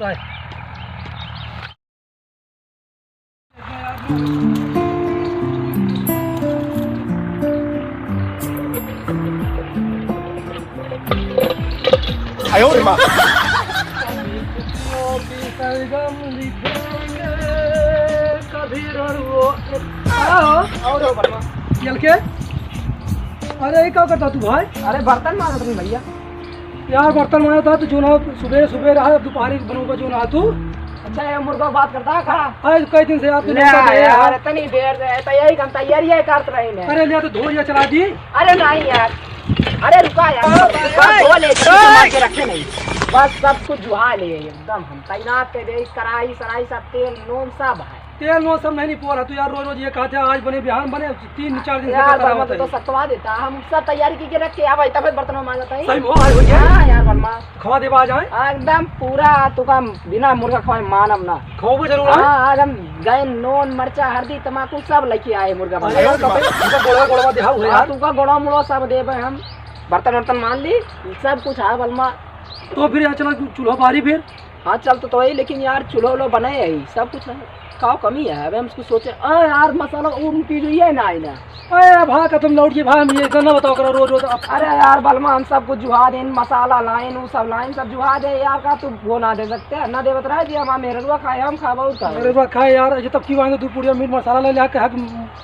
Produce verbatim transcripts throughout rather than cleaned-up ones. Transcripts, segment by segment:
आयो रे माँ। आओ, आओ रे बलमा। चल के? अरे, ये का करता तू भाई? अरे, बर्तन माजत रही भैया। यार, बर्तन माजत रहा तो जो ना सुबह, सुबह रहा, दोपहर बनूंगा जो ना तू। अच्छा, ये मुर्गा बात करता है का? अरे, कई दिन से यार तू ले जानता है यार, यार। इतनी देर से, तो यही हम तैयारी है करत रही ने। अरे, ले तो धो लिया, चला दी। अरे नहीं यार, अरे रुका यार, रुका, धो ले, चीज़ मार के रखे नहीं। बस सब कुछ जुहा ले एकदम हम तैनात पे दे, कढ़ाई, सराई सब, तेल, नून सब है। तेल नून सब नहीं, नहीं पोर है तू यार, रोज रोज ये कहते हैं आज बने बिहान बने, तीन चार दिन से यार, करता बलमा रहता तो है। सतवा देता, हम सब तैयारी की के रख के आवा, तब बर्तन मांजता है। सही में आज हो गया? हाँ यार बलमा। खवा दे आज आए? हाँ, एकदम पूरा तुका बिना मुर्गा खवाए मानम ना। खवाबो जरूर है? हाँ, आज हम गए नून, मरचा, हल्दी, तमाकू सब लेके आए मुर्गा अरे बना। यार, कब तक गोड़वा, गोड़वा देहाऊ है हाँ, यार। तुका गोड़वा मुड़वा सब देबे हम। बर्तन वर्तन मांज ली, सब कुछ है बलमा। तो फिर यहाँ चला चूल्हा बारी फिर। हाँ, चल तो, तो वही, लेकिन यार चूल्हा उल्हा बनाए है, सब कुछ है। का कमी है? अबे हम उसको सोचे, आ यार मसाला वो पी जो ये ना आई ना। अरे भा का तुम लौट के भा, हम ये इतना ना बताओ करो रोज रोज अब। अरे यार बलमा, हम सब कुछ जुहा देन, मसाला लाइन, वो सब लाइन, सब जुहा दे यार, का तू वो ना दे सकते हैं? ना देवत रहे जी, हम मेहरुआ खाए, हम खाबा और का? अरे बा खाए यार, ये तब की वांगे दू पुड़िया मीट मसाला ले ले आके हक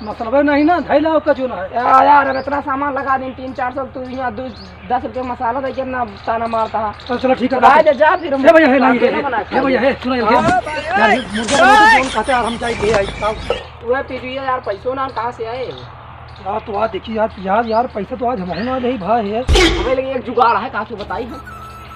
मसलबे नहीं ना, धई लाओ का जो ना है। यार, यार, अब इतना सामान लगा देन, तीन चार सौ, तू यहाँ दू दस रुपये मसाला दे के ना ताना मारता है। चलो, चलो, ठीक है, चला बात दे, जा फिर हम ए भैया, है, नहीं, खाना है, बना है, खा भैया, ले। है, सुनो, ये हाँ, भाई, यार, ये मुर्गा बना दो, जोन कहते हैं, हम जाए के आई, खाओ। वह पीजिए यार, पैसों ना कहाँ से आए? यार, तो आज देखिए यार, यार, यार, पैसा तो आज हम ना नहीं भाई है। हमें लगे एक जुगाड़ है, कहाँ से बताई हम?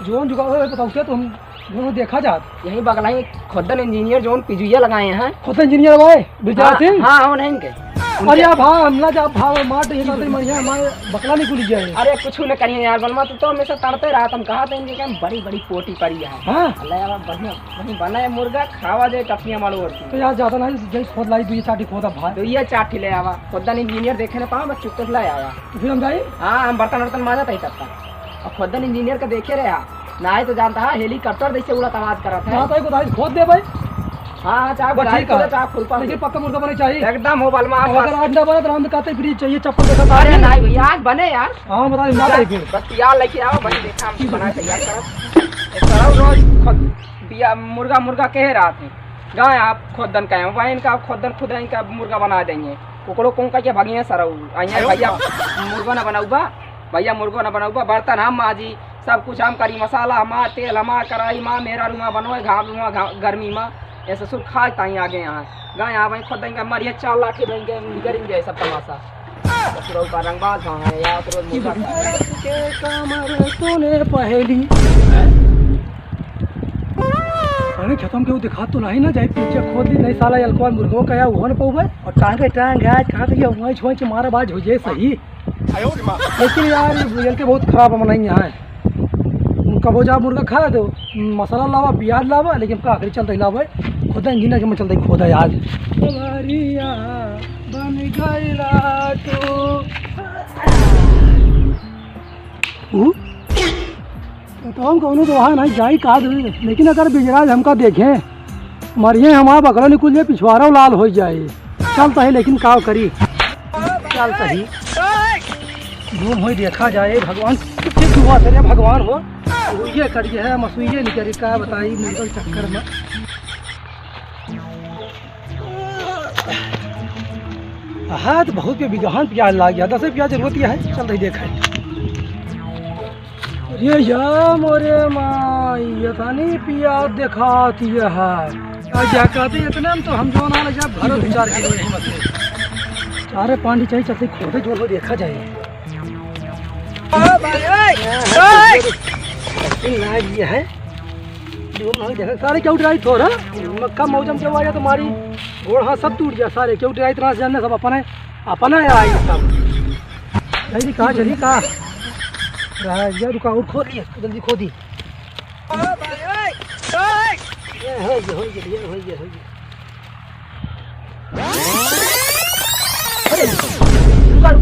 जोन जुगाड़ है, बताओ क्या, तो हम दोनों देखा जात। यही बगला ही खुद्दन इंजीनियर जोन पिजुइया लगाए हैं। खुद्दन इंजीनियर भाई, विद्यार्थी? हाँ, हाँ, हाँ, नहीं के। अरे उनके यार, भाव हमला जा, भाव मार दे, ये बात नहीं, हमारे बकला नहीं खुली जाए। अरे, कुछ न करिए यार, बलमा, तू तो हमेशा तड़ते रहा, तुम कहा थे इनके क्या बड़ी, बड़ी पोटी पड़ी है। हाँ। अल्लाह यार, बढ़िया, बढ़िया बना है मुर्गा, खावा जाए टपनिया मारो और की। तो यार, ज्यादा नहीं, जय खोद लाई, दुई चाटी खोद अब भाई। तो ये चाटी ले आवा, खुद्दन इंजीनियर देखे ना पावा, बस चुपचाप ले आवा। तो फिर हम जाए? हाँ, हम बर्तन वर्तन मांजत ही तब तक। अब खुद्दन इंजीनियर का देखे रहे, हाँ। ना है तो जानता है, हेलीकॉप्टर जैसे उड़त आवाज करत है। ना तो एक उधारी खोद दे भाई। हाँ, हाँ, चाहे बस उधारी ठीक है। खोदे, चाहे खुरपा लेकिन खोदे। पक्का मुर्गा बने चाहिए। एकदम हो बलमा, और अगर बस। आज ना बने तो हम तो कहते फ्री चाहिए, चप्पल के साथ अरे आदमी। नहीं भैया, आज बने यार। हाँ, बता दे, ना बस, चाहिए। बस तैयार लेके आओ, बस देखा हम बना तैयार करब। एक तरह रोज खुद बिया मुर्गा, मुर्गा कहे रहा थे। गाय आप खुदन कहे, वहीं इनका खुदन खुद इनका मुर्गा बना देंगे। ओकरो कौन कहिए भगिए सरऊ। आइए आयो भैया, माँ। मुर्गो ना बनाऊबा, भैया मुर्गो ना बनाऊबा, बर्तन हम माजी, सब कुछ हम करी, मसाला हमार, तेल हमार, कढ़ाई हमार, मेहरारू हमार बनोए, घाम हमार, घा-, गर्मी हमार, ये ससुर खाए ताई आगे यहाँ। गाय यहाँ वहीं खुद देंगे, मरिए चार लाठी देंगे, निकलेंगे सब तमाशा। ससुरऊ का रंगबाज भाग है यार, तो रोज मुर्गा खाए। के कमर तूने पहली। अरे खेतम के वो दिखा तो नहीं ना, जाई पीछे खोद ली, नहीं साला अलकवा मुर्गो का या वो न पौबे। और टांगे टांग आज कहाँ से ये हुआ छोंच मारा बाज हो जाए सही। लेकिन यार, ये बुझल के बहुत खराब बनाई यहाँ है। कबो जा मुर्गा खा दो, मसाला लावा, प्याज लावा, लेकिन का आखिरी चलते लावे, खुदा इंजीनियर के में चलते खोदा यार। बन गईला तू। ऊ? तो हम कौनो तो वहाँ नहीं जाई का दे, लेकिन अगर बिजराज हमका देखे, मरिए हमारा बकरा निकुल जाए, पिछवारा लाल हो जाए। चलता है, लेकिन का करी, चलता ही। घूम होई देखा जाए, भगवान कितने दुआ करे, भगवान हो। हुइये करिए है, मसुइये नहीं करी, का बताई, मुर्गल चक्कर में। हाँ, तो बहुत पे बिगहन प्याज लाग गया, दसे प्याज जरूरत है, चलता ही देखा है। अरे या मोरे माई, ये तनी पियाज देखात ये है। आ क्या कहते इतने में तो हम जो ना ले जाब घरों दो चार किलो यही मत ले। अरे पानी चाहिए, चलते खोदे जोर में देखा जाए। ओ भाई, ओए, ओए। इन ना ये है। जोर में देखा, सारे क्यों डराई थोड़ा? मक्का मौजम के वाया तुम्हारी गोड़ हाथ सब टूट गया सारे, क्यों डराई इतना से जानने सब अपने, अपना है आई सब। जल्दी कहा, जल्दी कहा। रहा, ये रुका, और खोद लिया, जल्दी खोदी। ओ भाई, ओए, ओए। ये हो गया, हो गया, ये हो गया, हो गया। अरे, रुका, रुका,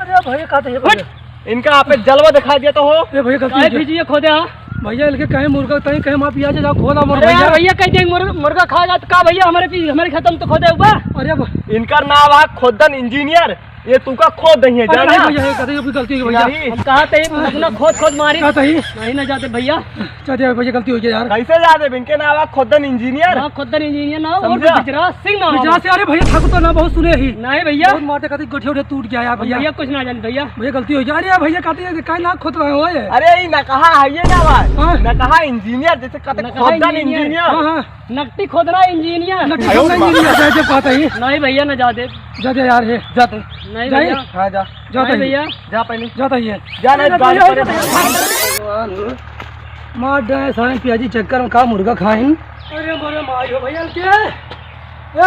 अरे भैया, का तो ये भैया। इनका आपे जलवा दिखा दिया तो हो। ए भैया, गलती काहे हो गया। पीछे ये खोदे, हाँ? भैया, इनके कहे मुर्गा, कहीं कहे माँ पिया जाओ, खोदा मोर अरे यार भैया। भैया, कह देंगे मुर्गा, मुर्गा खा जात का भैया? हमारे पी-, हमारे खेतन तो खोदे हुआ। अरे अब इनका नाम है खोदन इंजीनियर, ये तू का खोद दही है, अरे जाना? नहीं भैया, ये कहते हैं, अपनी गलती हो गई भैया। नहीं। हम कहा थे, इतना खोद खोद मारी। कहा था ही? नहीं ना जाते भैया। चल यार भैया, गलती हो गई यार। कैसे जाते? इनके नाम है खोदन इंजीनियर। हाँ, खोदन इंजीनियर ना, और समझा? गुजरात सिंह नाम है। गुजरात से, अरे भैया, ठाकुर तो ना बहुत सुने ही। नहीं भैया। बहुत मारते कहते गोठिया उठिया टूट गया यार भैया। भैया कुछ ना जान भैया। भैया गलती हो गया। अरे यार भैया कहते हैं, काहे ना खोद रहे हो ये? अरे ये ना कहा है, ये ना भाई। हाँ। ना कहा इंजीनियर, जैसे कहते ना कहा खोदन इंजीनियर। इंजीनियर। हाँ, हाँ। नकटी खोदना इंजीनियर। नकटी आयो खोदना माँ। इंजीनियर, जय जय कहते ही। नहीं भैया, ना जाते। जा दे यार, हे, जा दे। नहीं जाई? भैया। हाँ, जा। जा नहीं दे। भैया। जा पहले। जा दे ये। जा नहीं, अरे गाड़ी भैया, परे। भैया। भगवान हो। मार दे सारे पियाजी चक्कर में का मुर्गा खाइन। अरे मोरे माई हो भैया, एल के?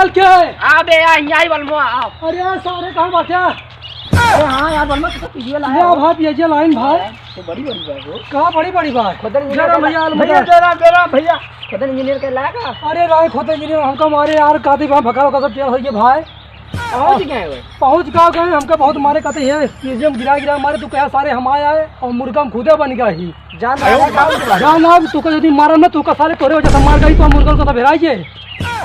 एल के? आ बे, आ, यहाँ ही बलमो, आ। अरे सारे कहाँ बाटे? अरे हाँ यार, बलमो, तू तो पियाजी लाया ले हो। भाई, पियाजी लाइन भाई। तो बड़ी बड़ी बात हो। कहाँ बड़ी बड़ी बात? खोदन इंजीनियर जरा के भैया, ला-, अलमुदा। भैया, जरा, जरा, भैया। खोदन इंजीनियर के लाया का? अरे राय खोदन इंजीनियर हमका मारे यार, कादी में भकाओ का सब तेल होइए भाई। पहुँच गए हुए। पहुँच का गए, हमका बहुत मारे कहते हैं, पीछे में गिरा गिरा मारे, तू कहा सारे हम आए आए और मुर्गा हम खुदे बन गया ही। जान आयो लगा बाबा। का? जान अब तू का यदि मारन ना, तू का सारे तोरे वजह से मार गई, तो हम मुर्गा को तो भेराई जे।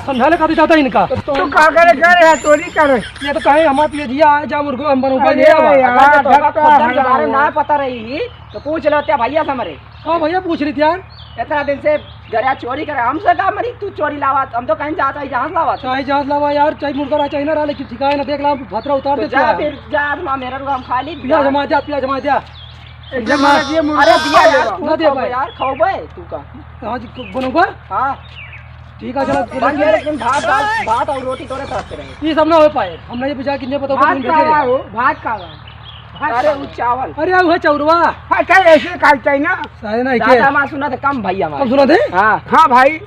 समझा ले कहते जाता इनका। तो तू का करे, करे है, चोरी करे। ये तो कहे हमारे पियजिया आए, जा मुर्गा हम बनऊबा ले आवा। अरे यार, अगर तो का धक्का खोदन के है। बारे में ना पता रही, तो पूछ लेते भैया से हमारे। हाँ भैया, पूछ रही थी यार। इतना दिन से गरिया चोरी करे, हमसे का मरी, तू चोरी लावा, हम तो कहीं जाता ही जहाज लावा। चाहे जहाज लावा यार, चाहे मुर्गा रहा, चाहे ना रहा, लेकिन ठिकाना ना देख ला, भतरा उतार तो दे जा तू। फिर जा, माँ मेरा रुआ हम खा ली, पिया जमा जा, पिया जमा जा। एकदम ना दिए मुर्गा अरे दिया खाओ यार, ना। तू ना दे खाओ भाई। यार, खाओ बे, तू का। हाँ जी, को-, बनऊबा? हाँ। ठीक है, चलो, बन गया, लेकिन भात, दाल, भात और रोटी तोरे तरफ से रहे। ये सब ना हो पाए, हम नहीं बुझा कितने पता भात कौन का भेजे हुआ रहे। हो? भात का हुआ? अरे, उ चावल। अरे, उहे चौरवा। हाँ, कहे ऐसे काल चाहिए ना। सारे नहीं के। दादा, माँ सुना थे कम भैया हमारे। कम सुना थे? हाँ। हाँ भाई।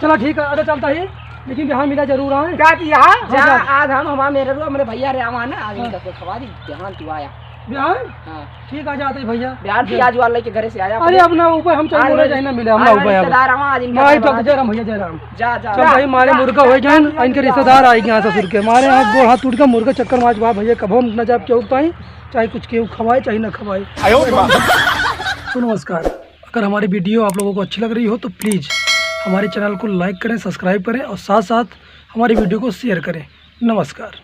चला ठीक है, अरे चलता ही, लेकिन बिहान मिला जरूर आए। क्या किया? हाँ, जा, जा। आज हम, हमारे मेरे रो, मेरे भैया रे आवा ना, आज हाँ। इनका कोई खबर नहीं, बिहान तू आया। बिहान? हाँ। ठीक, आ जाते भैया। बिहान की आज वाला लेके घरे से आया अरे, अपने। अब ना ऊपर हम चल आज बोले मेरे जाए ना मिले, हम आज ना मेरे ऊपर अब। रिश्तेदार आवा, आज इनका भाई, खबर तो आ। जय राम भैया, जय राम। जा, जा, चल जा। भाई, मारे जा, मुर्गा जा, हो गए जा, जान, जा, इनके जा। रिश्तेदार आई यहाँ ससुर के। मारे हाथ गोड़ हाथ टूट के मुर्गा चक्कर मार बा भैया, कब हम ना जाब के उगताई, चाहे कुछ केहू खवाए, चाहे ना खवाए। आयो रे माँ। तो नमस्कार, अगर हमारी वीडियो आप लोगों को अच्छी लग रही हो तो प्लीज हमारे चैनल को लाइक करें, सब्सक्राइब करें और साथ साथ हमारी वीडियो को शेयर करें। नमस्कार।